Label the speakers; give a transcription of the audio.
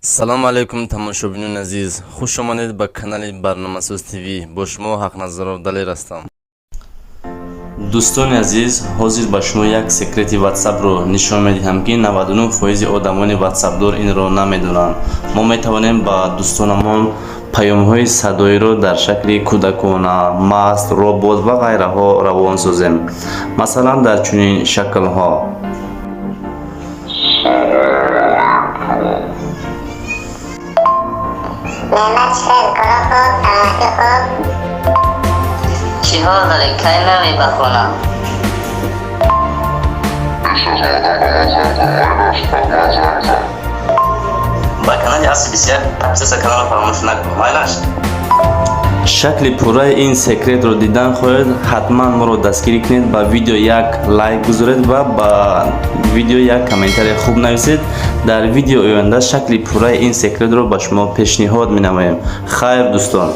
Speaker 1: Салому алайкум, тамошобинони азиз, хуш омадед ба канали Барномасоз ТВ. Бо шумо Ҳақназаров Далер ҳастам. Дӯстони азиз, ҳозир ба шумо як секрети Ватсапро нишон медиҳам, ки 99 фоизи одамони ватсапдор инро намедонанд. Мо метавонем ба дӯстонамон паёмҳои садоиро дар шакли кӯдакона, маст, робот ва ғайраҳо равон созем, масалан, дар чунин шаклҳо.
Speaker 2: Неъмат, чӣ хел? Кора хуб, саломатӣ хуб?
Speaker 3: Чӣ ҳол дорӣ? Кай меоӣ ба хона?
Speaker 1: Ба канали Асри 21 подписаться каналро фаромӯш накун, майлаш. Шакли пурраи ин секретро дидан хоҳед, ҳатман моро дастгирӣ кунед, ба видео як лайк гузоред ва ба видео як комментария хуб нависед. Дар видеои оянда шакли пурраи ин секретро ба шумо пешниҳод менамоем. Хайр, дӯстон.